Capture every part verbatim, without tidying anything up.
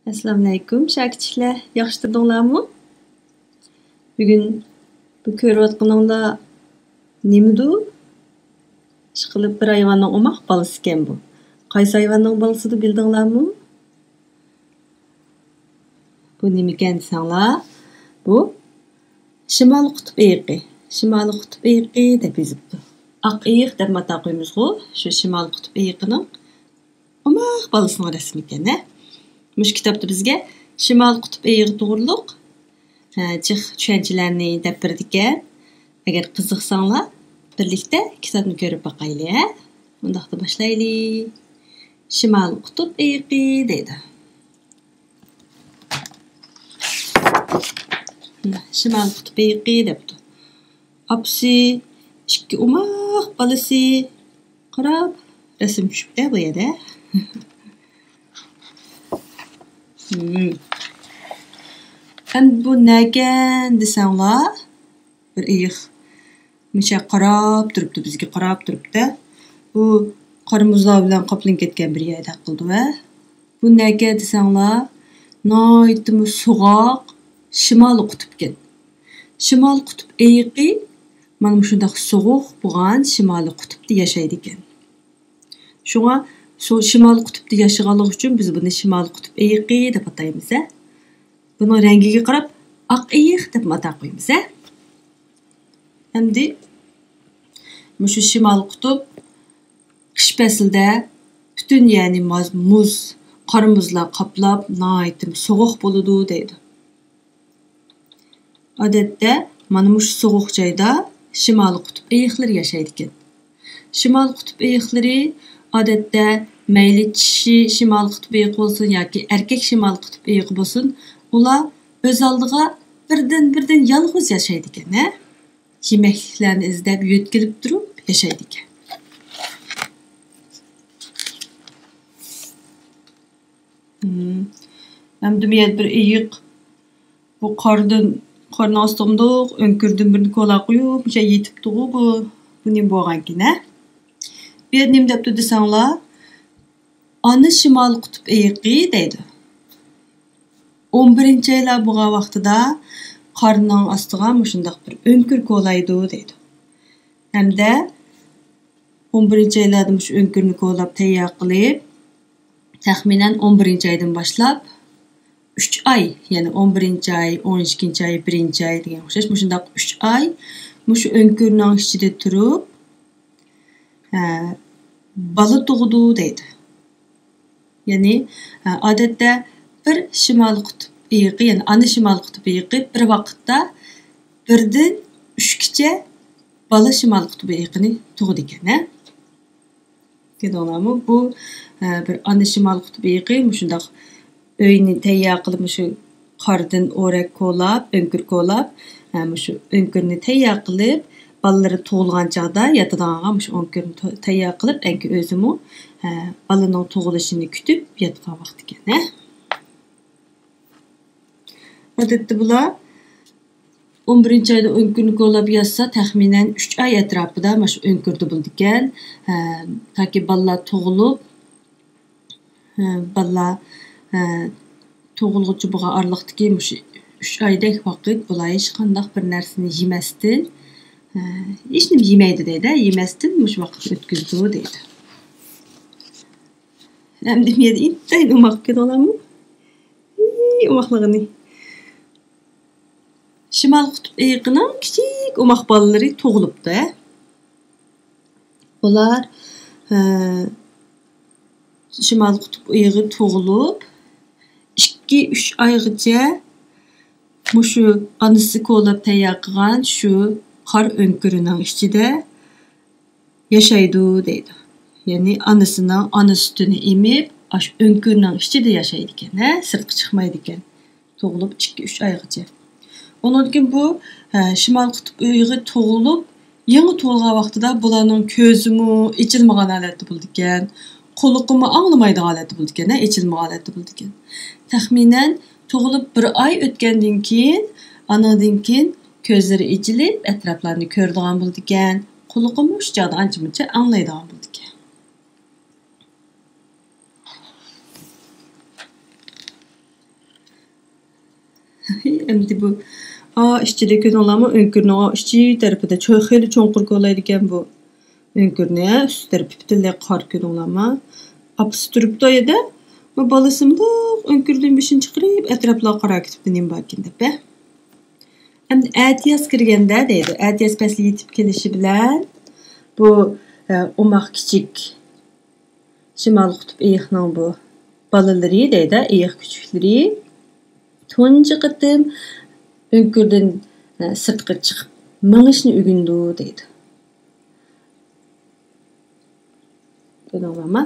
ئەسسالامۇئەلەيكۇم، شاكىچىكلەر، ياخشى تۇردۇڭلارمۇ؟ بۈگۈن بۇ كۆرۈۋاتقىنىڭلار نېمىدۇ؟ ئىشقىلىپ، بىر ھايۋاننىڭ ئوماق بالىسىكەن بۇ. قايسى ھايۋاننىڭ بالىسىدۇ، بىلدىڭلارمۇ؟ بۇ نېمىكەن دېسەڭلار، بۇ شىمالىي قۇتۇپ ئېيىقى. شىمالىي قۇتۇپ ئېيىقى دەپ يېزىپتۇ. ئاق ئېيىق دەپ ئاتاپ قويىمىزغۇ، شۇ شىمالىي قۇتۇپ ئېيىقىنىڭ ئوماق بالىسىنىڭ رەسىمى ئىكەن ھە. مۇشۇ كىتابتا بىزگە شىمالىي قۇتۇپ ئېيىقى توغرۇلۇق، ھە، جىق چۈشەنچىلەرنى دەپ بېرىدىكەن. ئەگەر قىزىقساڭلار، بىرلىكتە كىتابنى كۆرۈپ باقايلى ھە. ئۇنداقتا باشلايلى. شىمالىي قۇتۇپ ئېيىقى دەيدۇ. شىمالىي قۇتۇپ ئېيىقى دەپتۇ. ئاپىسى، ئىككى ئوماق بالىسى. قاراپ، رەسىم چۈشۈپتە بۇ يەردە. ھىم. ئەمدى بۇ نەكەن دېسەڭلار، بىر ئېيىق مۇشۇ قاراپ تۇرۇپتۇ، بىزگە قاراپ تۇرۇپتۇ. بۇ قار مۇزلار بىلەن قاپلىنىپ كەتكەن بىر يەردەك قىلدى ۋە بۇ نەكە دېسەڭلار، ناھايىتىمۇ سوغۇق شىمالىي قۇتۇپكەن. شىمالىي قۇتۇپ ئېيىقى مانا مۇشۇنداق سوغۇق بولغان شىمالىي قۇتۇپتا ياشايدىكەن. شۇڭا شۇ شىمالىي قۇتۇپتا ياشىغانلىقى ئۈچۈن بىز بۇنى شىمالىي قۇتۇپ ئېيىقى دەپ ئاتايمىز ھە. بۇنىڭ رەڭگىگە قاراپ ئاق ئېيىق دەپمۇ ئاتاپ قويىمىز ھە. ئەمدى مۇشۇ شىمالىي قۇتۇپ قىش پەسلىدە پۈتۈن يەرنى ماز-، مۇز، قار مۇزلار قاپلاپ، ناھايىتى سوغۇق بولىدۇ دەيدۇ. ئادەتتە مانا مۇشۇ سوغۇق جايدا شىمالىي قۇتۇپ ئېيىقلىرى ياشايدىكەن. شىمالىي قۇتۇپ ئېيىقلىرى ئادەتتە مەيلى چىشى شىمالىي قۇتۇپ ئېيىقى بولسۇن ياكى ئەركەك شىمالىي قۇتۇپ ئېيىقى بولسۇن، ئۇلار ئۆز ئالدىغا بىردىن-بىردىن يالغۇز ياشايدىكەن ھە. يېمەكلىكلەرنى ئىزدەپ يۆتكىلىپ تۇرۇپ ياشايدىكەن. ھىم. ئەمدى بۇ يەردە بىر ئېيىق، بۇ قاردىن، قارنىڭ ئاستىغا مۇنداق ئۆڭكۈردىن بىرنى كولاپ قويۇپ، مۇشۇ يېتىپتىغۇ بۇ. بۇ نېمە بولغانكىن ھە؟ بۇ يەردە نېمە دەپتۇ دېسەڭلار، ئانا شىمالىي قۇتۇپ ئېيىقى دەيدۇ. ئون بىرىنچى ئايلار بولغان ۋاقتىدا قارنىڭ ئاستىغا مۇشۇنداق بىر ئۆڭكۈر كولايدۇ دەيدۇ. ھەمدە ئون بىرىنچى ئايلاردا مۇشۇ ئۆڭكۈرنى كولاپ تەييار قىلىپ، تەخمىنەن ئون بىرىنچى ئايدىن باشلاپ ئۈچ ئاي، يەنى ئون بىرىنچى ئاي، ئون ئىككىنچى ئاي، بىرىنچى ئاي دېگەن ئوخشاش مۇشۇنداق ئۈچ ئاي مۇشۇ ئۆڭكۈرنىڭ ئىچىدە تۇرۇپ، ھە، بالا تۇغىدۇ دەيدۇ. يەنى، ھە، ئادەتتە بىر شىمالىي قۇتۇپ ئېيىقى، يەنى ئانا شىمالىي قۇتۇپ ئېيىقى بىر ۋاقىتتا بىردىن ئۈچكىچە بالا شىمالىي قۇتۇپ ئېيىقىنى تۇغىدىكەن، ھە. كۆردۈڭلارمۇ؟ بۇ، ھە، بىر ئانا شىمالىي قۇتۇپ ئېيىقى مۇشۇنداق ئۆينى تەييار قىلىپ، مۇشۇ قاردىن ئورەك كولاپ، ئۆڭكۈر كولاپ، ھە، مۇشۇ ئۆڭكۈرنى تەييار قىلىپ، بالىلىرى تۇغۇلغان چاغدا ياتىدىغانغا مۇشۇ ئۆڭكۈرنى تو-، تەييار قىلىپ، ئەنكى ئۆزىمۇ، ھە، بالىنىڭ تۇغۇلۇشىنى كۈتۈپ ياتىدىغان ۋاقتىكەن، ھە. ئادەتتە بۇلار ئون بىرىنچى ئايدا ئۆڭكۈرنى كولاپ ياتسا، تەخمىنەن ئۈچ ئاي ئەتراپىدا مانا شۇ ئۆڭكۈردە بولىدىكەن. ھە، تاكى بالىلار تۇغۇلۇپ، ھە، بالىلار، ھە، تۇغۇلغۇچە بولغان ئارىلىقتىكى مۇشۇ ئۈچ ئايدەك ۋاقىت بۇلار ھېچقانداق بىر نەرسىنى يېمەستىن، ھە، ھېچنېمە يېمەيدۇ دەيدۇ، يېمەستىن مۇشۇ ۋاقىتنى ئۆتكۈزىدۇ دەيدۇ. ئەمدى بۇ يەردە ئىنتايىن ئوماق كۆردۈڭلارمۇ؟ ھىي، ئوماقلىقىنى. شىمال قۇتۇپ ئېيىقىنىڭ كىچىك ئوماق بالىلىرى تۇغۇلۇپتۇ، ھە. ئۇلار، ئە، شىمال قۇتۇپ ئېيىقى تۇغۇلۇپ، ئىككى، ئۈچ ئايغىچە مۇشۇ ئانىسى كولاپ تەييار قىلغان شۇ قار ئۆڭكۈرىنىڭ ئىچىدە ياشايدۇ دەيدۇ. يەنى ئانىسىنىڭ ئانا سۈتىنى ئېمىپ، ئاشۇ ئۆڭكۈرنىڭ ئىچىدە ياشايدىكەن، ھە، سىرتقا چىقمايدىكەن. تۇغۇلۇپ ئىككى، ئۈچ ئايغىچە. ئۇنىڭدىن كېيىن بۇ، ھە، شىمال قۇتۇپ ئېيىقى تۇغۇلۇپ، يېڭى تۇغۇلغان ۋاقتىدا بۇلارنىڭ كۆزىمۇ ئېچىلمىغان ھالەتتە بولىدىكەن، قۇلىقىمۇ ئاڭلىمايدىغان ھالەتتە بولىدىكەن، ھە، ئېچىلمىغان ھالەتتە بولىدىكەن. تەخمىنەن تۇغۇلۇپ بىر ئاي ئۆتكەندىن كېيىن، ئانىڭدىن كېيىن كۆزلىرى ئېچىلىپ، ئەتراپلارنى كۆرىدىغان بولىدىكەن، قۇلىقىمۇ شۇ چاغدا ئانچە-مۇنچە ئاڭلايدىغان بولىدىكەن. ئەمدى بۇ، ئا، ئىچىدە كۆردۈڭلارمۇ؟ ئۆڭكۈرنىڭ ئىچى تەرىپىدە چوي خېلى چوڭقۇر كولايدىكەن بۇ. ئۆڭكۈرنى ئۈستى تەرىپى پۈتۈنلەي قار، كۆردۈڭلارمۇ؟ ئاپىسى تۇرۇپتۇ ئۇ يەردە. بۇ بالىسى مۇنداق ئۆڭكۈردىن بېشىنى چىقىرىپ، ئەتراپلارغا قاراپ كېتىپتۇ، نېمە باركىن دەپ، ھە؟ ئەمدى ئەتىياز كىرگەندە دەيدۇ، ئەتىياز پەسلى يېتىپ كېلىشى بىلەن بۇ، ئە، ئوماق كىچىك شىمال قۇتۇپ ئېيىقنىڭ بۇ بالىلىرى دەيدۇ، ئېيىق كۈچۈكلىرى تۇنجى قېتىم ئۆڭكۈردىن، ئە، سىرتقا چىقىپ مېڭىشنى ئۆگىنىدۇ دەيدۇ. كۆردۈڭلارمۇ؟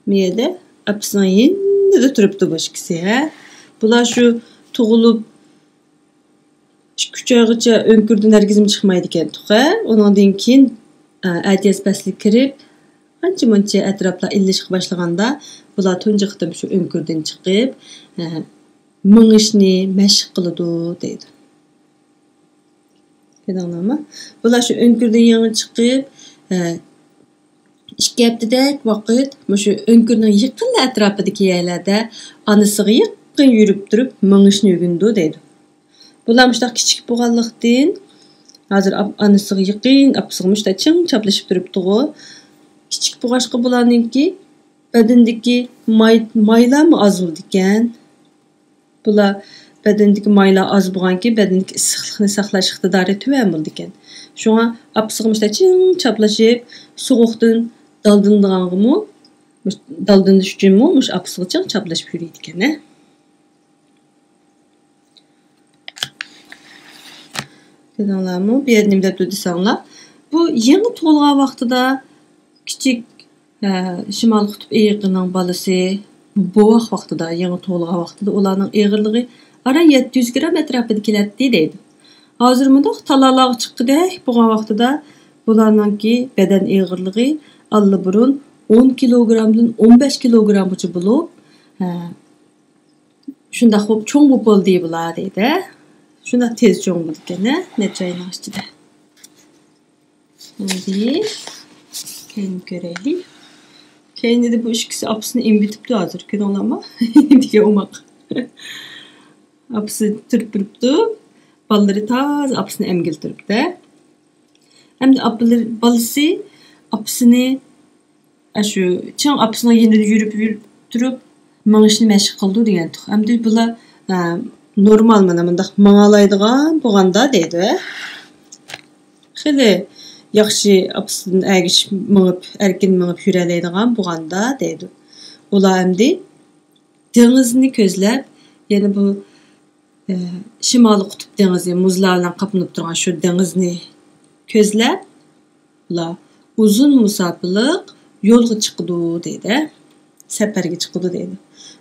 مۇ يەردە ئاپىسىنىڭ يېنىدا تۇرۇپتۇ بۇ ئىككىسى، ھە؟ بۇلار شۇ تۇغۇلۇپ ئىككى-ئۈچ ئايغىچە ئۆڭكۈردىن ھەرگىزمۇ چىقمايدىكەن تۇق، ھە؟ ئۇنىڭدىن كېيىن، ئە، ئەتىياز پەسلى كىرىپ، ئانچە-مۇنچە ئەتراپلار ئىللىشقا باشلىغاندا، بۇلار تۇنجى قېتىم شۇ ئۆڭكۈردىن چىقىپ، ئە، مېڭىشنى مەشىق قىلىدۇ دەيدۇ. كۆردۈڭلارمۇ؟ بۇلار شۇ ئۆڭكۈردىن يېڭى چىقىپ، ئە، ئىككى ھەپتىدەك ۋاقىت مۇشۇ ئۆڭكۈرنىڭ يېقىنلا ئەتراپىدىكى يەرلەردە ئانىسىغا يېقىن يۈرۈپ تۇرۇپ مېڭىشنى ئۆگىنىدۇ دەيدۇ. بۇلار مۇشۇنداق كىچىك بولغانلىقتىن، ھازىر ئاپ-، ئانىسىغا يېقىن، ئاپىسىغا مۇشۇنداق چىڭ چاپلىشىپ تۇرۇپتىغۇ. كىچىك بولغاچقا بۇلارنىڭكى بەدىنىدىكى ماي، مايلارمۇ ئاز بولىدىكەن. بۇلار بەدىنىدىكى مايلار ئاز بولغانكى، بەدىنىدىكى ئىسسىقلىقنى ساقلاش ئىقتىدارى تۆۋەن بولىدىكەن. شۇڭا ئاپىسىغا مۇشۇنداق چىڭ چاپلىشىپ، سوغۇقتىن دالدىنىدىغانغىمۇ، دالدىنىش ئۈچۈنمۇ مۇشۇ ئاپىسىغا چىڭ چاپلىشىپ يۈرىدىكەن، ھە. كۆردۈڭلارمۇ؟ بۇ يەردە نېمە دەپتۇ دېسەڭلار، بۇ يېڭى تۇغۇلغان ۋاقتىدا كىچىك، ئە، شىمال قۇتۇپ ئېيىقىنىڭ بالىسى بوۋاق ۋاقتىدا، يېڭى تۇغۇلغان ۋاقتىدا ئۇلارنىڭ ئېغىرلىقى ئاران يەتتە يۈز گرام ئەتراپىدا كېلەتتى دەيدۇ. ھازىر مۇنداق تالالارغا چىققۇدەك بولغان ۋاقتىدا بۇلارنىڭكى بەدەن ئېغىرلىقى ئاللىبۇرۇن ئون كىلوگرامدىن ئون بەش كىلوگرامغىچە بولۇپ، ئە، شۇنداق بولۇپ چوڭ بولۇپ بولدى بۇلار دەيدۇ. شۇنداق تېز چوڭ بولىدىكەن، ھە، نەچچە ئاينىڭ ئىچىدە. ئەمدى كەينىگە كۆرەيلى. كەينىدە بۇ ئىككىسى ئاپىسىنى ئېمىۋېتىپتۇ ھازىر، كۆردۈڭلارمۇ؟ دېگەن ئوماق. ئاپىسى تۇرۇپ تۇرۇپتۇ. بالىلىرى تازا ئاپىسىنى ئەمگىلى تۇرۇپتۇ. ئەمدى ئاپىلىرى، بالىسى ئاپىسىنى ئاشۇ چىڭ ئاپىسىنىڭ يېنىدا يۈرۈپ، يۈرۈپ تۇرۇپ مېڭىشنى مەشىق قىلىدۇ دېگەنتۇق. ئەمدى بۇلار، ئە، نورمال مانا مۇنداق ماڭالايدىغان بولغاندا دەيدۇ، ھە؟ خېلى ياخشى ئاپىسىدىن ئەگىشىپ مېڭىپ، ئەركىن مېڭىپ يۈرەلەيدىغان بولغاندا دەيدۇ. ئۇلار ئەمدى دېڭىزنى كۆزلەپ، يەنە بۇ ئە، شىمالىي قۇتۇپ دېڭىزى مۇزلار بىلەن قاپلىنىپ تۇرغان شۇ دېڭىزنى كۆزلەپ، ئۇلار ئۇزۇن مۇساپىلىق يولغا چىقىدۇ دەيدۇ، سەپەرگە چىقىدۇ دەيدۇ.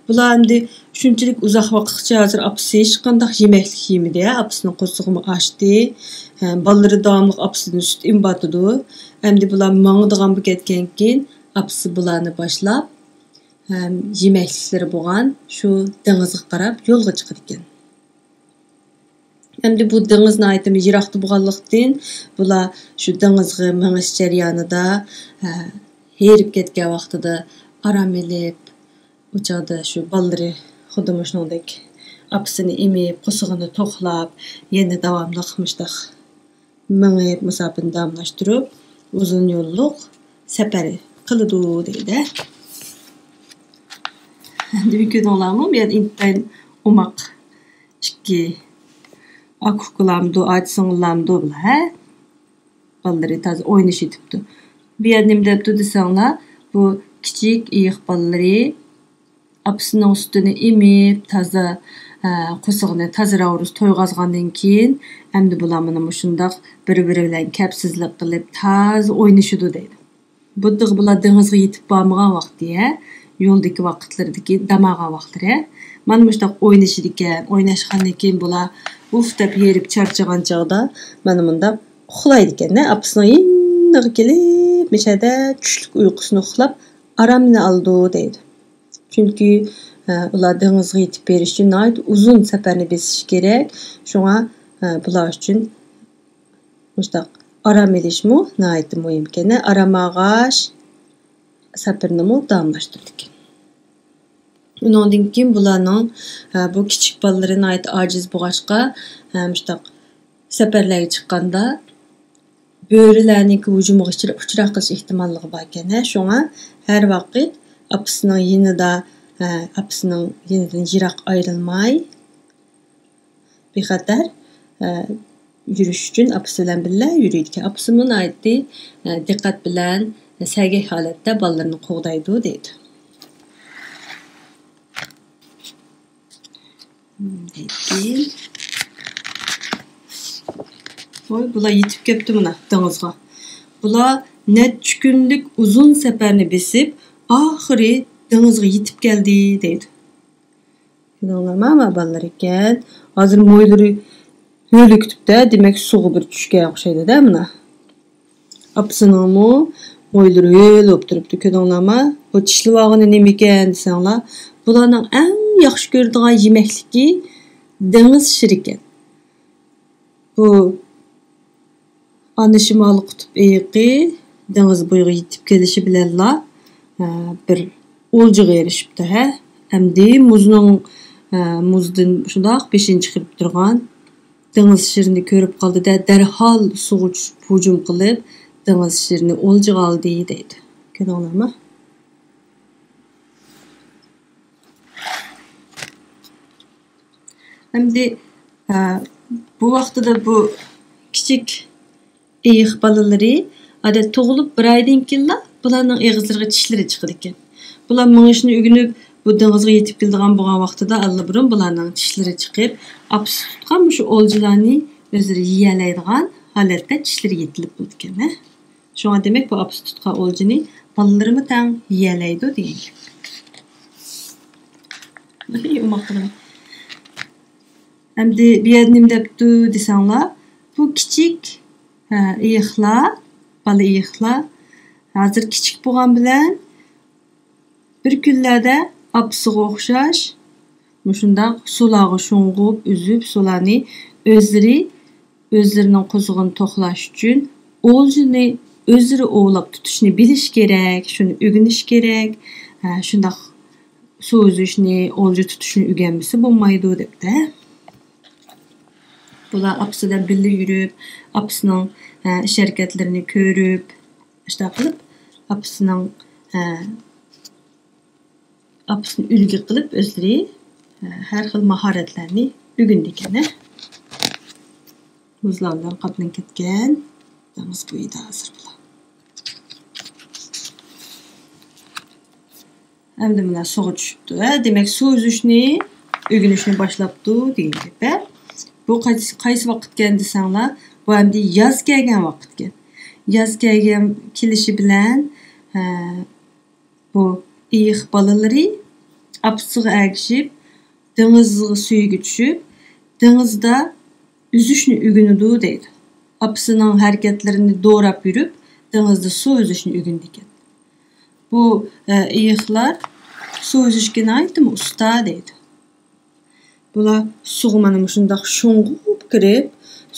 بۇلار ئەمدى شۇنچىلىك ئۇزاق ۋاقىتقىچە ھازىر ئاپىسى ھېچقانداق يېمەكلىك يېمىدى، ئاپىسىنىڭ قورسىقىمۇ ئاچتى. ھە، بالىلىرى داۋاملىق ئاپىسىدىن سۈت ئېمىۋاتىدۇ. ئەمدى بۇلار ماڭىدىغان بولۇپ كەتكەنكىن، ئاپىسى بۇلارنى باشلاپ، ھەم يېمەكلىكلىرى بولغان شۇ دېڭىزغا قاراپ يولغا چىقىدىكەن. ئەمدى بۇ دېڭىز ناھايىتىمۇ يىراقتا بولغانلىقتىن، بۇلار شۇ دېڭىزغا مېڭىش جەريانىدا، ھە، ھېرىپ كەتكەن ۋاقتىدا ئارام ئېلىپ، ئۇ چاغدا شۇ بالىلىرى خۇددى مۇشۇنىڭدەك ئاپىسىنى ئېمىپ، قورسىقىنى توقلاپ، يەنە داۋاملىق مۇشۇنداق مېڭىپ، مۇساپىنى داۋاملاشتۇرۇپ، ئۇزۇن يوللۇق سەپەر قىلىدۇ دەيدۇ. دېمەك، كۆردۈڭلارمۇ؟ بۇ يەردە ئىنتايىن ئوماق ئىككى ئاكا ئۇكىلارمىدۇ، ئاچا سىڭىللارمىدۇ بۇلار، ھە؟ بالىلىرى تازا ئوينىشىۋېتىپتۇ. بۇ يەردە نېمە دەپتۇ دېسەڭلار، بۇ كىچىك ئېيىق بالىلىرى ئاپىسىنىڭ سۈتىنى ئېمىپ، تازا، ئە، قورسىقىنى تازا راۋۇرۇس تويغازغاندىن كېيىن، ئەمدى بۇلار مانا مۇشۇنداق بىر-بىرى بىلەن كەپسىزلىك قىلىپ، تازا ئوينىشىدۇ دەيدۇ. بۇ دېغى بۇلار دېڭىزغا يېتىپ بارمىغان ۋاقتى، ھە؟ يولدىكى ۋاقىتلىرىدىكى دەم ئالغان ۋاقىتلىرى، ھە؟ مانا مۇشۇنداق ئوينىشىدىكەن، ئويناشقاندىن كېيىن بۇلار ئۇف دەپ ھېرىپ چارچىغان چاغدا مانا مۇنداق ئۇخلايدىكەن، ھە؟ ئاپىسىنىڭ يېنىغا كېلىپ، مۇشۇ يەردە چۈشلۈك ئۇيقۇسىنى ئۇخلاپ، ئارامىنى ئالىدۇ دەيدۇ. چۈنكى، ئە، ئۇلار دېڭىزغا يېتىپ بېرىش ئۈچۈن ناھايىتى ئۇزۇن سەپەرنى بېسىشى كېرەك. شۇڭا، ئە، بۇلار ئۈچۈن مۇشۇنداق ئارام ئېلىشمۇ ناھايىتى مۇھىم ئىكەن. ئارام ئالغاچ، سەپىرىنىمۇ داۋاملاشتۇرىدىكەن. ئۇنىڭدىن كېيىن بۇلارنىڭ، ھە، بۇ كىچىك بالىلىرى ناھايىتى ئاجىز بولغاچقا، ھە، مۇشۇنداق سەپەرلەرگە چىققاندا بۆرىلەرنىڭكى ھۇجۇمىغا ئۇچرا-، ئۇچراپ قېلىش ئېھتىماللىقى باركەن، ھە. شۇڭا ھەر ۋاقىت ئاپىسىنىڭ يېنىدا، ھە، ئاپىسىنىڭ يېنىدىن يىراق ئايرىلماي، بىخەتەر، ئە، يۈرۈش ئۈچۈن ئاپىسى بىلەن بىللە يۈرىدىكەن. ئاپىسىمۇ ناھايىتى، ئە، دىققەت بىلەن، سەگەك ھالەتتە بالىلىرىنى قوغدايدۇ، دەيدۇ. ئاندىن كېيىن، ۋوي، بۇلار يېتىپ كەپتۇ مانا دېڭىزغا. بۇلار نەچچە كۈنلۈك ئۇزۇن سەپەرنى بېسىپ، ئاخىرى دېڭىزغا يېتىپ كەلدى، دەيدۇ. كۆردۈڭلارمۇ؟ ما بالىلار ئىكەن. ھازىر مويلىرى ھۆل كېتىپتۇ، دېمەك، سۇغا بىر چۈشكەن ئوخشايدۇ-دە، مانا. ئاپىسىنىڭمۇ مويلىرى ھۆل بولۇپ تۇرۇپتۇ، كۆردۈڭلارمۇ؟ بۇ چىشلىۋالغىنى نېمىكەن دېسەڭلار، بۇلارنىڭ ئەڭ ياخشى كۆرىدىغان يېمەكلىكى دېڭىز شىرى ئىكەن. بۇ ئانا شىمالىي قۇتۇپ ئېيىقى دېڭىز بويىغا يېتىپ كېلىشى بىلەنلا، ئە، بىر ئولجىغا ئېرىشىپتۇ، ھە. ئەمدى مۇزنىڭ، ئە، مۇزدىن شۇنداق بېشىنى چىقىرىپ تۇرغان دېڭىز شىرىنى كۆرۈپ قالدى-دە، دەرھال سۇغا چۈشۈپ ھۇجۇم قىلىپ، دېڭىز شىرىنى ئولجىغا ئالدى، دەيدۇ. كۆردۈڭلارمۇ؟ ئەمدى، ئە، بۇ ۋاقتىدا بۇ كىچىك ئېيىق بالىلىرى، ئادەتتە تۇغۇلۇپ بىر ئايدىن كېيىنلا بۇلارنىڭ ئېغىزلىرىغا چىشلىرى چىقىدىكەن. بۇلار مېڭىشنى ئۆگىنىپ، بۇ دېڭىزغا يېتىپ كېلىدىغان بولغان ۋاقتىدا ئاللىبۇرۇن بۇلارنىڭ چىشلىرى چىقىپ، ئاپىسى تۇتقان مۇشۇ ئولجىلارنى ئۆزلىرى يېيەلەيدىغان ھالەتتە چىشلىرى يېتىلىپ بولىدىكەن، ھە. شۇڭا دېمەك، بۇ ئاپىسى تۇتقان ئولجىنى بالىلىرىمۇ تەڭ يېيەلەيدۇ دېگەن گەپ. ئوماق قىلىڭ. ئەمدى بۇ يەردە نېمە دەپتۇ دېسەڭلار، بۇ كىچىك، ھە، ئېيىقلار، بالا ئېيىقلار ھازىر كىچىك بولغان بىلەن بىر كۈنلەردە ئاپىسىغا ئوخشاش مۇشۇنداق سۇلارغا شۇڭغۇپ، ئۈزۈپ، سۇلارنى ئۆزلىرى، ئۆزلىرىنىڭ قۇزىغىنى توقلاش ئۈچۈن ئولجىنى ئۆزلىرى ئوۋلاپ تۇتۇشنى بىلىش كېرەك، شۇنى ئۆگىنىش كېرەك. ھە، شۇنداق سۇ ئۈزۈشنى، ئولجا تۇتۇشنى ئۆگەنمىسە بولمايدۇ، دەپتۇ. بۇلار ئاپىسى بىلەن بىللە يۈرۈپ، ئاپىسىنىڭ، ھە، ئىش ھەرىكەتلىرىنى كۆرۈپ، ئاشۇنداق قىلىپ، ئاپىسىنىڭ، ھە، ئاپىسىنى ئۈلگە قىلىپ، ئۆزلىرى، ھە، ھەر خىل ماھارەتلەرنى ئۆگىنىدىكەن، ھە. مۇزلار بىلەن قاپلىنىپ كەتكەن دېڭىز بويىدا ھازىر بۇلار. ئەمدى مانا سۇغا چۈشۈپتۇ، ھە، دېمەك، سۇ ئۈزۈشنى ئۆگىنىشنى باشلاپتۇ دېگەن گەپ، ھە. بۇ قايسى، قايسى ۋاقىتكەن دېسەڭلار، بۇ ئەمدى ياز كەلگەن ۋاقىتكەن. ياز كەلگەن كېلىشى بىلەن، ھە، بۇ ئېيىق بالىلىرى ئاپىسىغا ئەگىشىپ، دېڭىزغا سۈيىگە چۈشۈپ، دېڭىزدا ئۈزۈشنى ئۆگىنىدۇ دەيدۇ. ئاپىسىنىڭ ھەرىكەتلىرىنى دوراپ يۈرۈپ، دېڭىزدا سۇ ئۈزۈشنى ئۆگىنىدىكەن. بۇ، ئە، ئېيىقلار سۇ ئۈزۈشكە ناھايىتىمۇ ئۇستا دەيدۇ. بۇلار سۇغا مانا مۇشۇنداق شۇڭغۇپ كىرىپ،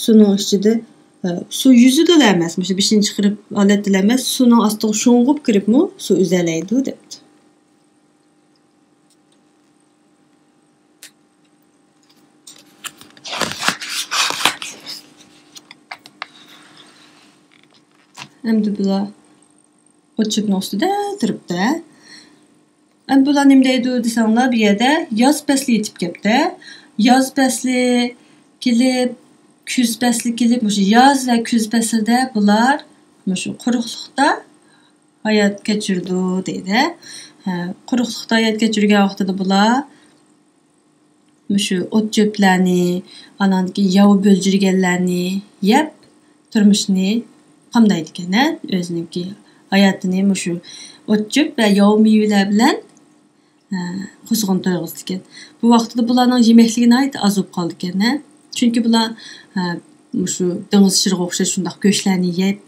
سۇنىڭ ئىچىدە، ئە، سۇ يۈزىدىلا ئەمەس، مۇشۇ بېشىنى چىقىرىپ ھالەتتىلا ئەمەس، سۇنىڭ ئاستىغا شۇڭغۇپ كىرىپمۇ سۇ ئۈزەلەيدۇ دەپتۇ. ئەمدى بۇلار ئوت چۆپنىڭ ئۈستىدە تۇرۇپتۇ. ئەمدى بۇلار نېمە دەيدۇ دېسەڭلار، بۇ يەردە ياز پەسلى يېتىپ كەپتۇ. ياز پەسلى كېلىپ، كۈز پەسلى كېلىپ، مۇشۇ ياز ۋە كۈز پەسلىدە بۇلار مۇشۇ قۇرۇقلۇقتا ھايات كەچۈرىدۇ دەيدۇ. ھە، قۇرۇقلۇقتا ھايات كەچۈرگەن ۋاقتىدا بۇلار مۇشۇ ئوت چۆپلەرنى، ئاناندىكى ياۋا بۆلجۈرگەنلەرنى يەپ، تۇرمۇشىنى قامدايدىكەن، ھە؟ ئۆزىنىڭكى ھاياتىنى مۇشۇ ئوت چۆپ ۋە ياۋا مېۋىلەر بىلەن، ھە، قۇزغۇن تويغۇزىدىكەن. بۇ ۋاقتىدا بۇلارنىڭ يېمەكلىكى ناھايىتى ئاز بولۇپ قالىدىكەن، ھە؟ چۈنكى بۇلار، ھە، مۇشۇ دېڭىز شىرىغا ئوخشاش شۇنداق گۆشلەرنى يەپ،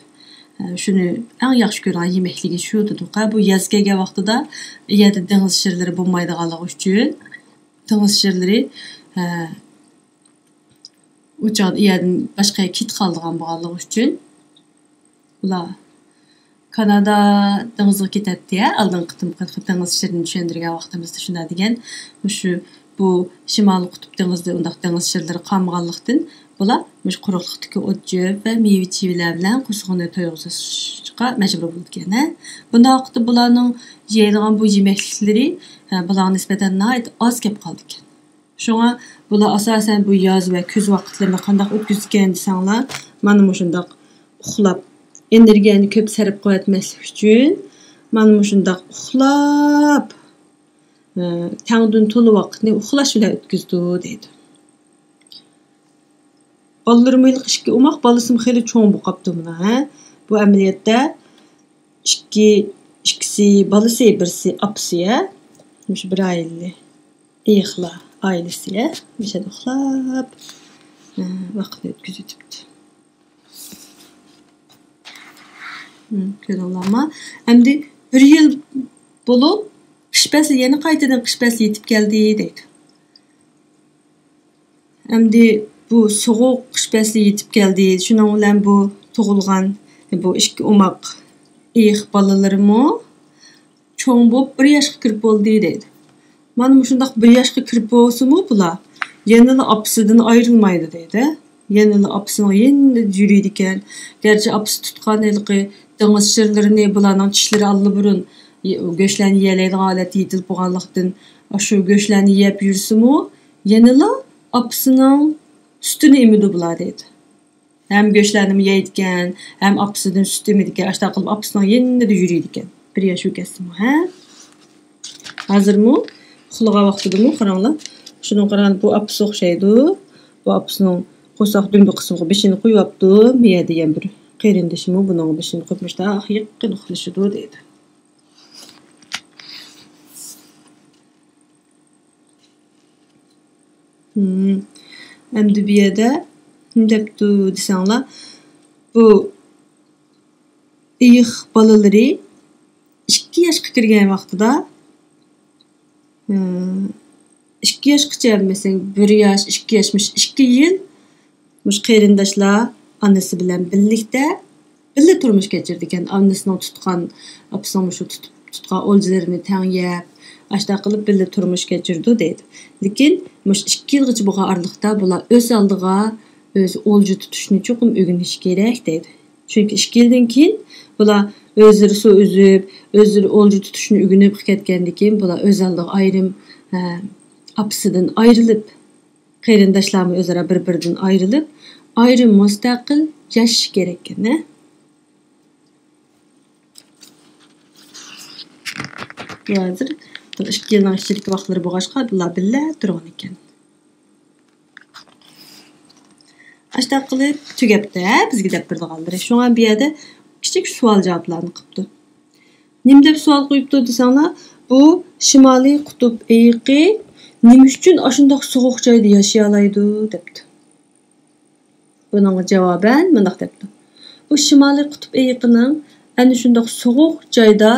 ھە، شۇنى ئەڭ ياخشى كۆرىدىغان يېمەكلىكى شۇ دېدۇق، ھە؟ بۇ ياز كەلگەن ۋاقتىدا ئۇ يەردە دېڭىز شىرلىرى بولمايدىغانلىقى ئۈچۈن، دېڭىز شىرلىرى، ھە، ئۇ چاغدا ئۇ يەردىن باشقا يەرگە كېتىپ قالىدىغان بولغانلىقى ئۈچۈن، ئۇلار كانادا دېڭىزىغا كېتەتتى، ھە، ئالدىنقى قېتىمقى دېڭىز شىرىنى چۈشەندۈرگەن ۋاقتىمىزدا شۇنداق دېگەن، مۇشۇ، بۇ شىمالىي قۇتۇپ دېڭىزىدا ئۇنداق دېڭىز شىرلىرى قالمىغانلىقتىن، بۇلار مۇشۇ قۇرۇقلۇقتىكى ئوت-چۆپ ۋە مېۋە-چېۋىلەر بىلەن قورسىقىنى تويغۇزۇشقا مەجبۇر بولىدىكەن، ھە. بۇنداق ۋاقىتتا بۇلارنىڭ يەيدىغان بۇ يېمەكلىكلىرى، ھە، بۇلارغا نىسبەتەن ناھايىتى ئاز كەپ قالىدىكەن. شۇڭا بۇلار ئاساسەن بۇ ياز ۋە كۈز ۋاقىتلىرىنى قانداق ئۆتكۈزىدىكەن دېسەڭلار، مانا مۇشۇنداق ئۇخلاپ، ئېنېرگىيەنى كۆپ سەرپ قىلىۋەتمەسلىك ئۈچۈن، مانا مۇشۇنداق ئۇخلاپ، ئى، تەڭدىن تولا ۋاقىتنى ئۇخلاش بىلەن ئۆتكۈزىدۇ دەيدۇ. بالىلىرىمۇ ھېلىقى ئىككى ئوماق، بالىسىمۇ خېلى چوڭ بولۇپ قاپتۇ مانا، ھە. بۇ ئەمەلىيەتتە ئىككى، ئىككىسى بالىسى، بىرسى ئاپىسى، ھە. مۇشۇ بىر ئائىلىلىك ئېيىقلار ئائىلىسى، ھە. مۇشۇ يەردە ئۇخلاپ، ھە، ۋاقىتنى ئۆتكۈزۈۋېتىپتۇ. ھىم، كۆردۈڭلارمۇ؟ ئەمدى بىر يىل بولۇپ، قىش پەسلى، يەنە قايتىدىن قىش پەسلى يېتىپ كەلدى دەيدۇ. ئەمدى بۇ سوغۇق قىش پەسلى يېتىپ كەلدى. شۇنىڭ بىلەن بۇ تۇغۇلغان بۇ ئىككى ئوماق ئېيىق بالىلىرىمۇ چوڭ بولۇپ بىر ياشقا كىرىپ بولدى دەيدۇ. مانا مۇشۇنداق بىر ياشقا كىرىپ بولسىمۇ بۇلار يەنىلا ئاپىسىدىن ئايرىلمايدۇ دەيدۇ. يەنىلا ئاپىسىنىڭ يېنىدا يۈرىدىكەن. گەرچە ئاپىسى تۇتقان ھېلىقى دېڭىز شىرلىرىنى بۇلارنىڭ چىشلىرى ئاللىبۇرۇن گۆشلەرنى يېيەلەيدىغان ھالەتتە يېتىلىپ بولغانلىقتىن، ئاشۇ گۆشلەرنى يەپ يۈرسىمۇ، يەنىلا ئاپىسىنىڭ سۈتىنى ئېمىدۇ بۇلار دەيدۇ. ھەم گۆشلەرنىمۇ يەيدىكەن، ھەم ئاپىسىدىن سۈت ئېمىدىكەن، ئاشۇنداق قىلىپ ئاپىسىنىڭ يېنىدا يۈرىدىكەن. بىر ياش بولۇپ كەتسىمۇ، ھە؟ ھازىرمۇ ئۇخلىغان ۋاقتىدىمۇ قاراڭلار. شۇنىڭغا قارىغاندا بۇ ئاپىسى ئوخشايدۇ. بۇ ئاپىسىنىڭ قورساق دۈمبە قىسمىغا بېشىنى قويۇۋاپتۇ. مىيە دېگەن بىر قېرىندىشىمۇ بۇنىڭغا بېشىنى قويۇپ مۇشۇنداق يېقىن ئۇخلىشىدۇ دەيدۇ. ھىم. ئەمدى بۇ يەردە نېمە دەپتۇ دېسەڭلار، بۇ ئېيىق بالىلىرى ئىككى ياشقا كىرگەن ۋاقتىدا، ھىم، ئىككى ياشقىچە، مەسىلەن، بىر ياش، ئىككى ياش، مۇشۇ ئىككى يىل مۇشۇ قېرىنداشلار ئانىسى بىلەن بىرلىكتە بىللە تۇرمۇش كەچۈرىدىكەن. ئانىسىنىڭ تۇتقان، ئاپىسىنىڭ مۇشۇ تۇتۇپ، تۇتقان ئولجىلىرىنى تەڭ يەپ، ئاشۇنداق قىلىپ بىللە تۇرمۇش كەچۈرىدۇ دەيدۇ. لېكىن مۇشۇ ئىككى يىلغىچە بولغان ئارىلىقتا بۇلار ئۆز ئالدىغا ئۆزى ئولجا تۇتۇشنى چوقۇم ئۆگىنىشى كېرەك دەيدۇ. چۈنكى ئىككى يىلدىن كېيىن بۇلار ئۆزلىرى سۇ ئۈزۈپ، ئۆزلىرى ئولجا تۇتۇشنى ئۆگىنىپ كەتكەندىن كېيىن بۇلار ئۆز ئالدىغا ئايرىم، ئە، ئاپىسىدىن ئايرىلىپ، قېرىنداشلارمۇ ئۆزئارا بىر-بىرىدىن ئايرىلىپ، ئايرىم مۇستەقىل ياشىشى كېرەككەن، ھە؟ ھازىر بۇ ئىككى يىلنىڭ ئىچىدىكى ۋاقىتلىرى بولغاچقا، بۇلار بىللە تۇرغان ئىكەن. ئاشۇنداق قىلىپ تۈگەپتۇ، ھە، بىزگە دەپ بېرىدىغانلىرى. شۇڭا بۇ يەردە كىچىك سوئال-جاۋابلارنى قىپتۇ. نېمە دەپ سوئال قويۇپتۇ دېسەڭلار، بۇ شىمالىي قۇتۇپ ئېيىقى نېمە ئۈچۈن ئاشۇنداق سوغۇق جايدا ياشىيالايدۇ دەپتۇ. بۇنىڭغا جاۋابەن مۇنداق دەپتۇ. بۇ شىمالىي قۇتۇپ ئېيىقىنىڭ ئەنە شۇنداق سوغۇق جايدا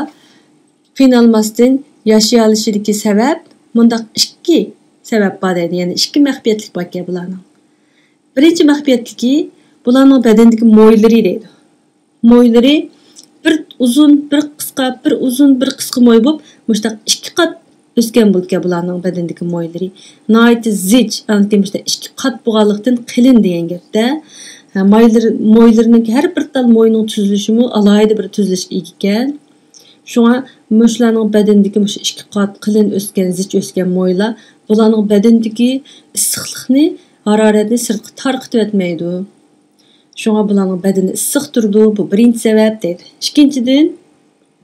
قىينالماستىن ياشىيالىشىدىكى سەۋەب، مۇنداق ئىككى سەۋەب بار دەيدۇ. يەنى ئىككى مەخپىيەتلىك باركەن بۇلارنىڭ. بىرىنچى مەخپىيەتلىكى بۇلارنىڭ بەدىنىدىكى مويلىرى دەيدۇ. مويلىرى بىر ئۇزۇن، بىر قىسقا، بىر ئۇزۇن، بىر قىسقا موي بولۇپ، مۇشۇنداق ئىككى قات ئۆسكەن بولىدىكەن بۇلارنىڭ بەدىنىدىكى مويلىرى. ناھايىتى زىچ، ئانىكى مۇشۇنداق ئىككى قات بولغانلىقتىن قېلىن دېگەن گەپتە. ھە، مايلىرى، مويلىرىنىڭكى ھەر بىر تال موينىڭ تۈزۈلۈشىمۇ ئالاھىدە بىر تۈزۈلۈشكە ئىگىكەن. شۇڭا مۇشۇلارنىڭ بەدىنىدىكى مۇشۇ ئىككى قات قېلىن ئۆسكەن، زىچ ئۆسكەن مويلار بۇلارنىڭ بەدىنىدىكى ئىسسىقلىقنى، ھارارەتنى سىرتقا تارقىتىۋەتمەيدۇ. شۇڭا بۇلارنىڭ بەدىنى ئىسسىق تۇرىدۇ. بۇ بىرىنچى سەۋەب دەيدۇ. ئىككىنچىدىن،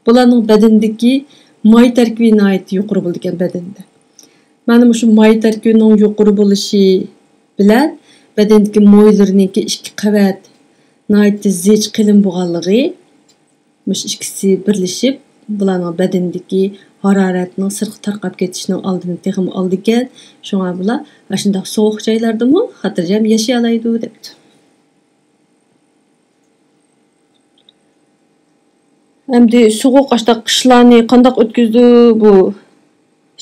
بۇلارنىڭ بەدىنىدىكى ماي تەركىبى ناھايىتى يۇقىرى بولىدىكەن بەدەندە. مانا مۇشۇ ماي تەركىبىنىڭ يۇقىرى بولۇشى بىلەن بەدەندىكى مويلىرىنىڭكى ئىككى قەۋەت ناھايىتى زىچ، قېلىن بولغانلىقى، مۇشۇ ئىككىسى بىرلىشىپ، بۇلارنىڭ بەدىنىدىكى ھارارەتنىڭ سىرتقا تارقاپ كېتىشىنىڭ ئالدىنى تېخىمۇ ئالىدىكەن. شۇڭا بۇلار ئاشۇنداق سوغۇق جايلاردىمۇ خاتىرجەم ياشىيالايدۇ دەپتۇ. ئەمدى سوغۇق ئاشۇنداق قىشلارنى قانداق ئۆتكۈزىدۇ بۇ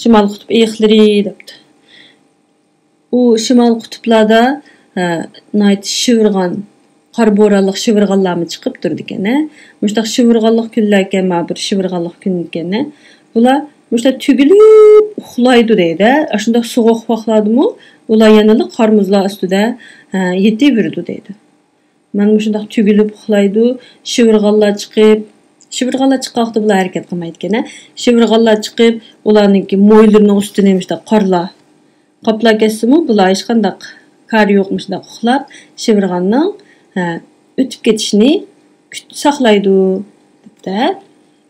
شىمال قۇتۇپ ئېيىقلىرى دەپتۇ. ئۇ شىمال قۇتۇپلاردا، ھە، ناھايىتى شىۋىرغان قارا بورانلىق شىۋىرغانلارمۇ چىقىپ تۇرىدىكەن، ھە. مۇشۇنداق شىۋىرغانلىق كۈنلەركەن، مانا بىر شىۋىرغانلىق كۈنكەن، ھە. بۇلار مۇشۇنداق تۈگۈلۈپ ئۇخلايدۇ دەيدۇ، ھە. ئاشۇنداق سوغۇق ۋاقىتلاردىمۇ ئۇلار يەنىلا قار مۇزلار ئۈستىدە، ھە، يېتىۋېرىدۇ دەيدۇ. مانا مۇشۇنداق تۈگۈلۈپ ئۇخلايدۇ، شىۋىرغانلار چىقىپ، شىۋىرغانلار چىققان ۋاقىتتا بۇلار ھەرىكەت قىلمايدىكەن، ھە. شىۋىرغانلار چىقىپ، ئۇلارنىڭكى مويلىرىنىڭ ئۈستىنى مۇشۇنداق قارلار قاپلاپ كەتسىمۇ، بۇلار ھېچقانداق كارى يوق، مۇشۇنداق ئۇخلاپ، شىۋىرغاننىڭ، ھە، ئۆتۈپ كېتىشىنى كۈت-، ساقلايدۇ، دەپتۇ.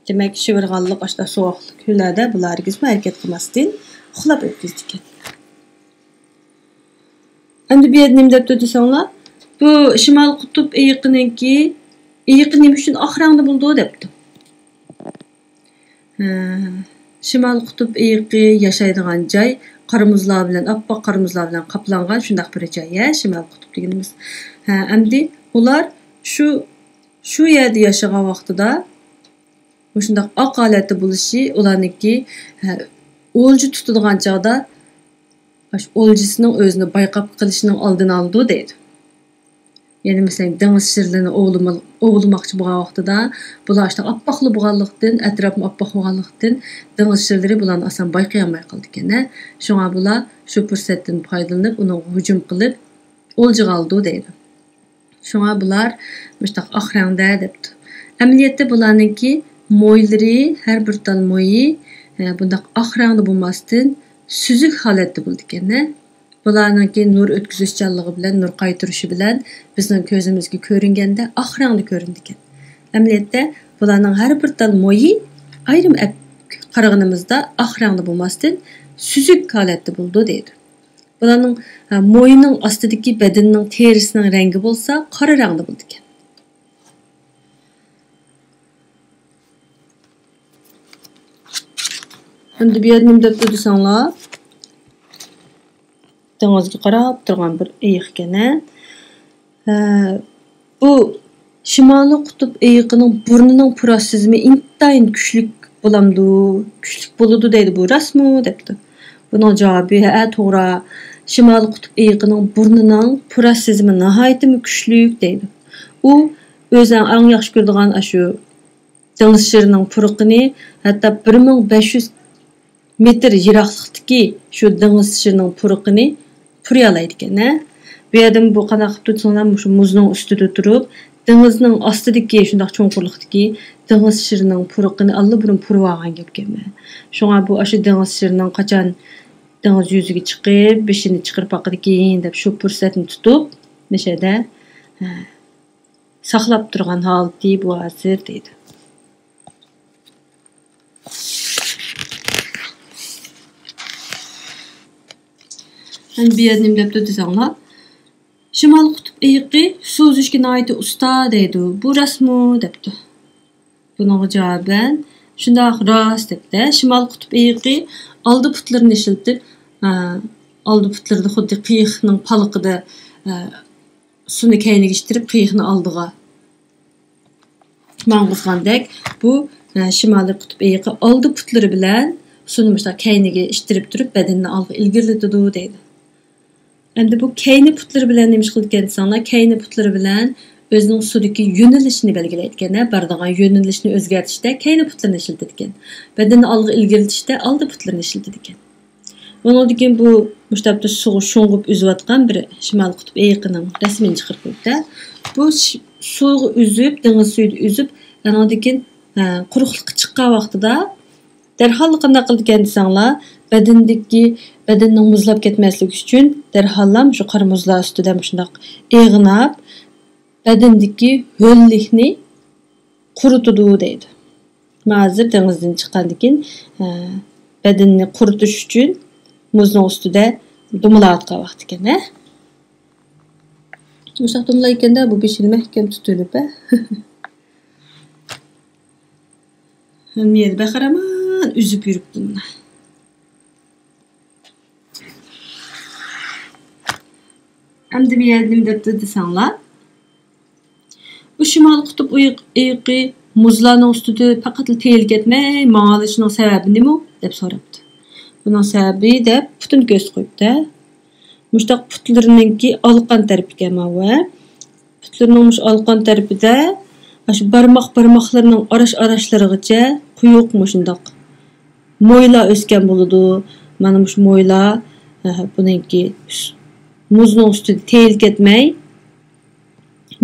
دېمەك، شىۋىرغانلىق ئاشۇنداق سوغۇقلۇق كۈنلەردە بۇلار ھەرگىزمۇ ھەرىكەت قىلماستىن ئۇخلاپ ئۆتكۈزىدىكەن. ئەمدى بۇ يەردە نېمە دەپتۇ دېسەڭلار، بۇ شىمال قۇتۇپ ئېيىقىنىڭكى، ئېيىقى نېمە ئۈچۈن ئاق رەڭدە بولىدۇ دەپتۇ. ھە، شىمال قۇتۇپ ئېيىقى ياشايدىغان جاي قارا مۇزلار بىلەن، ئاپئاق قارا مۇزلار بىلەن قاپلانغان شۇنداق بىر جاي، ھە، شىمال قۇتۇپ دېگىنىمىز. ھە، ئەمدى ئۇلار شۇ، شۇ يەردە ياشىغان ۋاقتىدا مۇشۇنداق ئاق ھالەتتە بولۇشى ئۇلارنىڭكى، ھە، ئولجا تۇتىدىغان چاغدا ئاشۇ ئولجىسىنىڭ ئۆزىنى بايقاپ قېلىشىنىڭ ئالدىنى ئالىدۇ دەيدۇ. يەنى مەسىلەن، دېڭىز شىرلىرىنى ئوۋلىما-، ئوۋلىماقچى بولغان ۋاقتىدا، بۇلار ئاشۇنداق ئاپئاقلا بولغانلىقتىن، ئەتراپمۇ ئاپئاق بولغانلىقتىن، دېڭىز شىرلىرى بۇلارنى ئاسان بايقىيالماي قالىدىكەن، ھە. شۇڭا بۇلار شۇ پۇرسەتتىن پايدىلىنىپ، ئۇنىڭغا ھۇجۇم قىلىپ، ئولجىغا ئالىدۇ دەيدۇ. شۇڭا بۇلار مۇشۇنداق ئاق رەڭدە دەپتۇ. ئەمەلىيەتتە بۇلارنىڭكى مويلىرى، ھەر بىر تال مويى، ئە، بۇنداق ئاق رەڭدە بولماستىن، سۈزۈك ھالەتتە بولىدىكەن، ھە. بۇلارنىڭكى نۇر ئۆتكۈزۈشچانلىقى بىلەن، نۇر قايتۇرۇشى بىلەن بىزنىڭ كۆزىمىزگە كۆرۈنگەندە ئاق رەڭدە كۆرۈنىدىكەن. ئەمەلىيەتتە بۇلارنىڭ ھەر بىر تال مويى ئايرىم ئەپ قارىغىنىمىزدا ئاق رەڭدە بولماستىن، سۈزۈك ھالەتتە بولىدۇ دەيدۇ. بۇلارنىڭ، ھە، مويىنىڭ ئاستىدىكى بەدىنىنىڭ تېرىسىنىڭ رەڭگى بولسا قارا رەڭدە بولىدىكەن. ئەمدى بۇ يەردە نېمە دەپتۇ دېسەڭلار، دېڭىزغا قاراپ تۇرغان بىر ئېيىق ئىكەن، ھە. ھە، بۇ شىمالىي قۇتۇپ ئېيىقىنىڭ بۇرنىنىڭ پۇراش سېزىمى ئىنتايىن كۈچلۈك بولامدۇ؟ كۈچلۈك بولىدۇ دەيدۇ، بۇ راستمۇ؟ دەپتۇ. بۇنىڭ جاۋابى، ھە، توغرا. شىمالىي قۇتۇپ ئېيىقىنىڭ بۇرنىنىڭ پۇراش سېزىمى ناھايىتىمۇ كۈچلۈك دەيدۇ. ئۇ ئۆزى ئەڭ ياخشى كۆرىدىغان ئاشۇ دېڭىز شىرىنىڭ پۇرىقىنى، ھەتتا بىر مىڭ بەش يۈز مېتىر يىراقلىقتىكى شۇ دېڭىز شىرىنىڭ پۇرىقىنى پۇرىيالايدىكەن، ھە. بۇ يەردىمۇ بۇ قانداق قىپتۇ دېسەڭلار، مۇشۇ مۇزنىڭ ئۈستىدە تۇرۇپ، دېڭىزنىڭ ئاستىدىكى شۇنداق چوڭقۇرلۇقتىكى دېڭىز شىرىنىڭ پۇرىقىنى ئاللىبۇرۇن پۇرىۋالغان گەپكەن. شۇڭا بۇ ئاشۇ دېڭىز شىرىنىڭ قاچان دېڭىز يۈزىگە چىقىپ، بېشىنى چىقىرىپ باقىدىكىن دەپ شۇ پۇرسەتنى تۇتۇپ، مەشەدە، ھە، ساقلاپ تۇرغان ھالىتى بۇ ھازىر دەيدۇ. مانا بۇ يەردە نېمە دەپتۇ دېسەڭلار، شىمال قۇتۇپ ئېيىقى سۇ ئۈزۈشكە ناھايىتى ئۇستا دەيدۇ. بۇ راستمۇ؟ دەپتۇ. بۇنىڭغا جاۋابەن، شۇنداق، راست، دەپتۇ. شىمال قۇتۇپ ئېيىقى ئالدى پۇتلىرىنى ئىشلىتىپ، ئە، ئالدى پۇتلىرىدا خۇددى قېيىقنىڭ پالىقىدا، ئە، سۇنى كەينىگە ئىتتىرىپ، قېيىقنى ئالدىغا ماڭغۇزغاندەك، بۇ، ئە، شىمالىي قۇتۇپ ئېيىقى ئالدى پۇتلىرى بىلەن سۇنى مۇشۇنداق كەينىگە ئىتتىرىپ تۇرۇپ، بەدىنىنى ئالغا ئىلگىرىلىتىدۇ دەيدۇ. ئەمدى بۇ كەينى پۇتلىرى بىلەن نېمە ئىش قىلىدىكەن دېسەڭلار، كەينى پۇتلىرى بىلەن ئۆزىنىڭ سۇدىكى يۆنىلىشىنى بەلگىلەيدىكەن، ھە، بارىدىغان يۆنىلىشنى ئۆزگەرتىشتە كەينى پۇتلىرىنى ئىشلىتىدىكەن. بەدىنىنى ئالغا ئىلگىرىلىتىشتە ئالدى پۇتلىرىنى ئىشلىتىدىكەن. ئۇنىڭدىن كېيىن بۇ مۇشۇ تەرەپتە سۇغا شۇڭغۇپ ئۈزۈۋاتقان بىر شىمالىي قۇتۇپ ئېيىقىنىڭ رەسىمىنى چىقىرىپ قويۇپتۇ. بۇ ش-، سۇغا ئۈزۈپ، دېڭىز سۈيىدە ئۈزۈپ، ئانىڭدىن كېيىن، ھە، قۇرۇقلۇققا چىققان ۋاقتىدا دەرھاللا قانداق قىلىدىكەن دېسەڭلار، بەدىنىدىكى، بەدىنىنىڭ مۇزلاپ كەتمەسلىكى ئۈچۈن دەرھاللا مۇشۇ قارا مۇزلار ئۈستىدە مۇشۇنداق ئېغىناپ، بەدىنىدىكى ھۆللۈكنى قۇرۇتىدۇ دەيدۇ. مانا ھازىر دېڭىزدىن چىققاندىن كېيىن، ئە، بەدىنىنى قۇرۇتۇش ئۈچۈن مۇزنىڭ ئۈستىدە دومىلاۋاتقان ۋاقتى ئىكەن، ھە؟ مۇشۇنداق دومىلايدىكەندە، بۇ بېشىنى مەھكەم تۇتۇۋېلىپ، ھە؟ ھەممە يەردە بەخىرامان ئۈزۈپ يۈرۈپتۇ مانا. ئەمدى بۇ يەردە نېمە دەپتۇ دېسەڭلار، بۇ شىمالىي قۇتۇپ ئېيىق-، ئېيىقى مۇزلارنىڭ ئۈستىدە پەقەتلا تېيىلىپ كەتمەي ماڭالىشىنىڭ سەۋەبى نېمە؟ دەپ سوراپتۇ. بۇنىڭ سەۋەبى دەپ پۇتىنى كۆرسىتىپ قويۇپتۇ. مۇشۇنداق پۇتلىرىنىڭكى ئالىقان تەرىپىكەن ماۋۇ. پۇتلىرىنىڭ مۇشۇ ئالقان تەرىپىدە، ئاشۇ بارماق بارماقلىرىنىڭ ئاراش ئاراشلىرىغىچە قويۇق مۇشۇنداق مويلار ئۆسكەن بولىدۇ. مانا مۇشۇ مويلار، ھە، بۇنىڭكى ئۈس-، مۇزنىڭ ئۈستىدە تېيىلىپ كەتمەي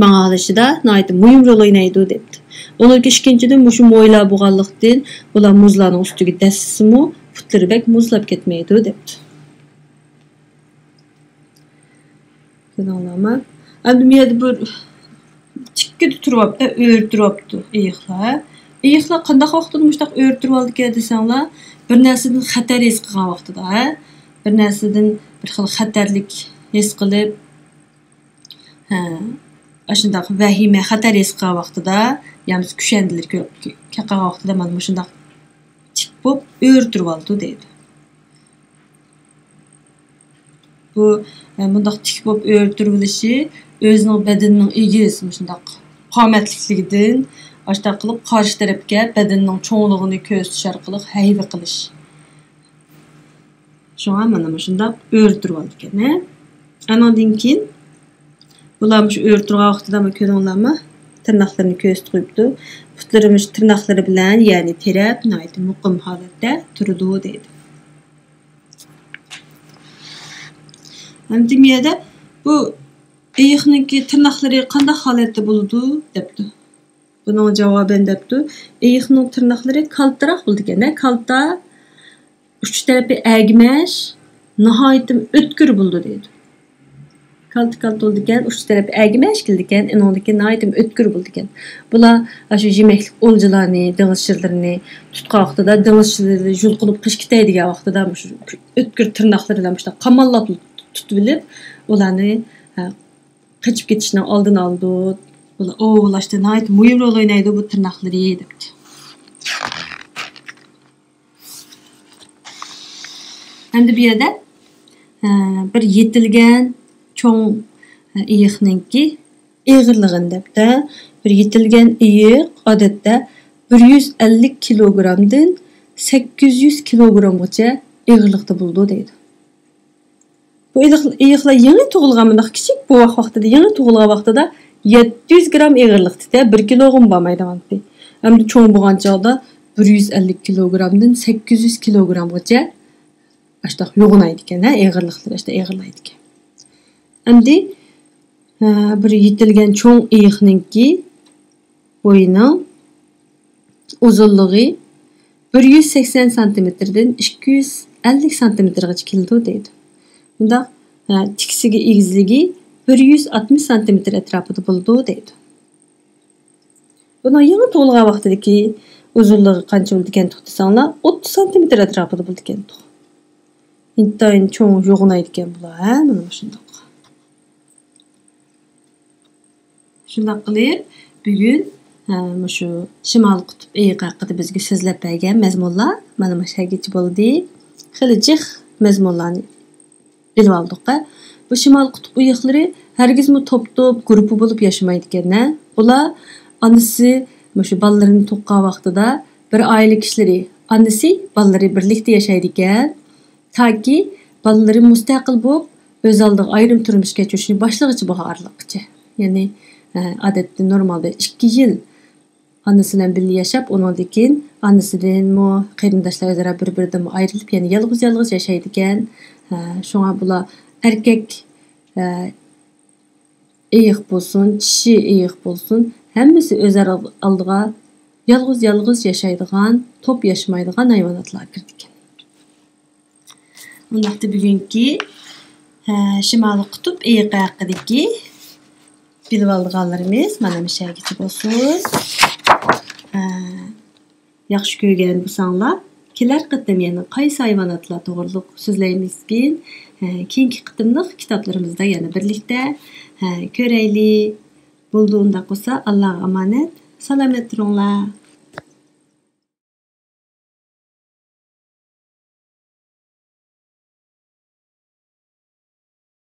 ماڭالىشىدا ناھايىتى مۇھىم رول ئوينايدۇ دەپتۇ. ئۇنىڭكى ئىككىنچىدىن، مۇشۇ مويلار بولغانلىقتىن، ئۇلار مۇزلارنىڭ ئۈستىگە دەسسىمۇ، پۇتلىرى بەك مۇزلاپ كەتمەيدۇ دەپتۇ. كۆردۈڭلارمۇ؟ ئەمدى بۇ يەردە بىر تىككىدە تۇرۇۋاپتۇ، ئۆرە تۇرۇۋاپتۇ ئېيىقلار. ئېيىقلار قانداق ۋاقىتتا مۇشۇنداق ئۆرە تۇرۇۋالىدىكەن دېسەڭلار، بىر نەرسىدىن خەتەر ھېس قىلغان ۋاقتىدا، ھە؟ بىر نەرسىدىن بىر خىل خەتەرلىك ھېس قىلىپ، ھە، ئاشۇنداق ۋەھىمە، خەتەر ھېس قىلغان ۋاقتىدا، يا بولمىسا كۈشەندىلەر كۆ-، كۆ-، كەپ قالغان ۋاقتىدا مانا مۇشۇنداق تىك بولۇپ ئۆرە تۇرۇۋالىدۇ دەيدۇ. بۇ، ئە، مۇنداق تىك بولۇپ ئۆرە تۇرۇۋېلىشى ئۆزىنىڭ بەدىنىنىڭ ئېگىز، مۇشۇنداق قامەتلىكلىكىدىن، ئاشۇنداق قىلىپ قارشى تەرەپكە بەدىنىنىڭ چوڭلۇقىنى كۆرسىتىش ئارقىلىق ھەيۋە قىلىش. شۇڭا مانا مۇشۇنداق ئۆرە تۇرۇۋالىدىكەن، ھە. ئانىڭدىن كېيىن بۇلار مۇشۇ ئۆرە تۇرغان ۋاقتىدا، مانا كۆردۈڭلارمۇ؟ تىرناقلىرىنى كۆرسىتىپ قويۇپتۇ. پۇتلىرى مۇشۇ تىرناقلىرى بىلەن يەرنى تىرەپ، ناھايىتى مۇقىم ھالەتتە تۇرىدۇ دەيدۇ. ئەمدى بۇ يەردە بۇ ئېيىقنىڭكى تىرناقلىرى قانداق ھالەتتە بولىدۇ دەپتۇ. بۇنىڭ جاۋابەن دەپتۇ، ئېيىقنىڭ تىرناقلىرى كالتىراق بولىدىكەن، ھە، كالتا، ئۇچ تەرىپى ئەگمەش، ناھايىتى ئۆتكۈر بولىدۇ دەيدۇ. كالتا كالتا بولىدىكەن، ئۇچ تەرەپى ئەگمەش كېلىدىكەن، ئېنىڭدىكى ناھايىتى ئۆتكۈر بولىدىكەن. بۇلار ئاشۇ يېمەكلىك ئولجىلارنى، دېڭىز شىرلىرىنى تۇتقان ۋاقتىدا، دېڭىز شىرلىرى يۇلقۇنۇپ قېچىپ كېتەي دېگەن ۋاقتىدا، مۇشۇ ئۆتكۈر تىرناقلىرى بىلەن مۇشۇنداق قاماللاپ تۇتۇۋېلىپ، ئۇلارنى، ھە، قېچىپ كېتىشنىڭ ئالدىنى ئالىدۇ. ئۇلار ئوۋلاشتا ناھايىتى مۇھىم رول ئوينايدۇ بۇ تىرناقلىرى دەپتۇ. ئەمدى بۇ يەردە، ئە، بىر يېتىلگەن چوڭ، ئە، ئېيىقنىڭكى ئېغىرلىقىنى دەپتە. بىر يېتىلگەن ئېيىق ئادەتتە بىر يۈز ئەللىك كىلوگرامدىن سەككىز يۈز كىلوگرامغىچە ئېغىرلىقتا بولىدۇ دەيدۇ. بۇ ئېيىق-، ئېيىقلار يېڭى تۇغۇلغان، مۇنداق كىچىك بوۋاق ۋاقتىدا، يېڭى تۇغۇلغان ۋاقتىدا يەتتە يۈز گرام ئېغىرلىقتا، بىر كىلوغىمۇ بارمايدىغانتى. ئەمدى چوڭ بولغان چاغدا بىر يۈز ئەللىك كىلوگرامدىن سەككىز يۈز كىلوگرامغىچە ئاشتاق يوغىنايدىكەن، ھە، ئېغىرلىقلىرى ئاشتاق ئېغىرلايدىكەن. ئەمدى، ھە، بىر يېتىلگەن چوڭ ئېيىقنىڭكى بويىنىڭ ئۇزۇنلۇقى بىر يۈز سەكسەن سانتىمېتىردىن ئىككى يۈز ئەللىك سانتىمېتىرغىچە كېلىدۇ دەيدۇ. بۇنداق، ھە، تىكىسىگە ئېگىزلىكى بىر يۈز ئاتمىش سانتىمېتىر ئەتراپىدا بولىدۇ دەيدۇ. بۇنىڭ يېڭى تۇغۇلغان ۋاقتىدىكى ئۇزۇنلۇقى قانچە بولىدىكەن دېسەڭلار، ئوتتۇز سانتىمېتىر ئەتراپىدا بولىدىكەن. ئىنتايىن چوڭ يوغىنايدىكەن بۇلار، ھە، مانا مۇشۇنداق. شۇنداق قىلىپ، بۈگۈن، ھە، مۇشۇ شىمالىي قۇتۇپ ئېيىقى ھەققىدە بىزگە سۆزلەپ بەرگەن مەزمۇنلار مانا مۇشۇ يەرگىچە بولدى. خېلى جىق مەزمۇنلارنى بىلىۋالدۇق، ھە. بۇ شىمالىي قۇتۇپ ئېيىقلىرى ھەرگىزمۇ توپ-توپ، گۇرۇپپا بولۇپ ياشىمايدىكەن، ھە. ئۇلار ئانىسى مۇشۇ بالىلىرىنى تۇغقان ۋاقتىدا بىر ئائىلە كىشىلىرى، ئانىسى، بالىلىرى بىرلىكتە ياشايدىكەن. تاكى بالىلىرى مۇستەقىل بولۇپ، ئۆز ئالدىغا ئايرىم تۇرمۇش كەچۈرۈشنى باشلىغۇچە بولغان ئارىلىققىچە. يەنى، ئە، ئادەتتە نورمالدا ئىككى يىل ئانىسى بىلەن بىللە ياشاپ، ئۇنىڭدىن كېيىن ئانىسىدىنمۇ، قېرىنداشلار ئۆزئارا بىر-بىرىدىنمۇ ئايرىلىپ، يەنە يالغۇز-يالغۇز ياشايدىكەن. ئە، شۇڭا بۇلار ئەركەك، ئە، ئېيىق بولسۇن، چىشى ئېيىق بولسۇن، ھەممىسى ئۆز ئالدىغا يالغۇز-يالغۇز ياشايدىغان، توپ ياشىمايدىغان ھايۋاناتلارغا كىرىدىكەن. ئۇنداقتا بۈگۈنكى، ھە، شىمالىي قۇتۇپ ئېيىقى ھەققىدىكى بىلىۋالىدىغانلىرىمىز مانا مۇشۇ يەرگىچە بولسۇن. ھە، ياخشى كۆرگەن بولساڭلار، كېلەر قېتىم يەنە قايسى ھايۋاناتلار توغرۇلۇق سۆزلەيمىزكىن؟ ھە، كېيىنكى قېتىملىق كىتابلىرىمىزدا يەنە بىرلىكتە، ھە، كۆرەيلى. بولدى، ئۇنداق بولسا، ئاللاغا ئامانەت، سالامەت تۇرۇڭلار.